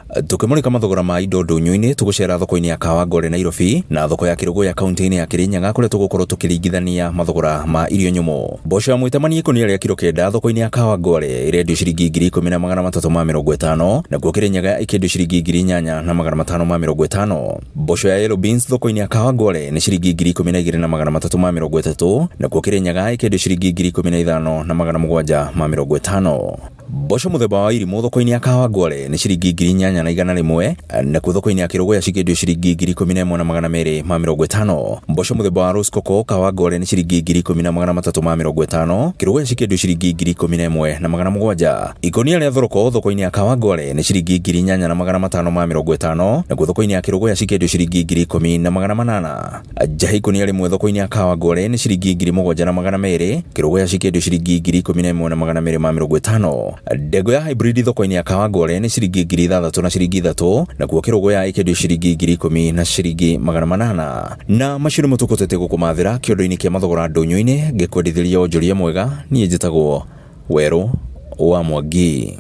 Tũkĩmũrĩka mathogora ma indo ndũnyũ-inĩ, tũgũcera thoko-inĩ ya Kawangware Nairobi na thoko ya Kĩrũgũya kaunti-inĩ ya Kĩrĩnyaga kũrĩa tũgũkorwo tũkĩringithania mathogora ma irio nyũmũ. Mboco ya mwĩtemania ikũnia rĩa kiro kenda thoko-inĩ ya Kawangware ĩrendio ciringi 10,350, nakuo Kĩrĩnyaga ĩkĩendio ciringi 8,550. Mboco ya yellow beans thoko-inĩ ya Kawangware nĩ ciringi 12,330, nakuo Kĩrĩnyaga ĩkĩendio ciringi 15,750. Mboco mũthemba wa irimũ thoko-inĩ ya Kawangware nĩ ciringi 8,100, nakuo thoko-inĩ ya Kĩrũgũya cikĩendio ciringi 11,250. Mboco mũthemba wa Rosecoco Kawangware nĩ ciringi 10,350, Kĩrũgũya cikĩendio ciringi 11,700. Ikũnia rĩa thoroko thoko-inĩ ya Kawangware nĩ ciringi 8,550, nakuo thoko-inĩ ya Kĩrũgũya cikĩendio ciringi 10,800. Njahĩ ikũnia rĩmwe thoko-inĩ ya Kawangware nĩ ciringi 7,200, Kĩrũgũya cikĩendio ciringi 11,250. Ndengũ ya hybrid thoko-inĩ ya Kawangware nĩ ciringi 6,000 na ciringi 3, nakuo Kĩrũgũya ĩkĩendio ciringi 10,000 na ciringi 800. Na macio nĩmo tũkũtete gũkũmathĩra kĩondo-inĩ kĩa mathogora ndũnyũ-inĩ, ngĩkwendithĩria wonjoria mwega, niĩ njĩtagwo Werũ wa Mwangi.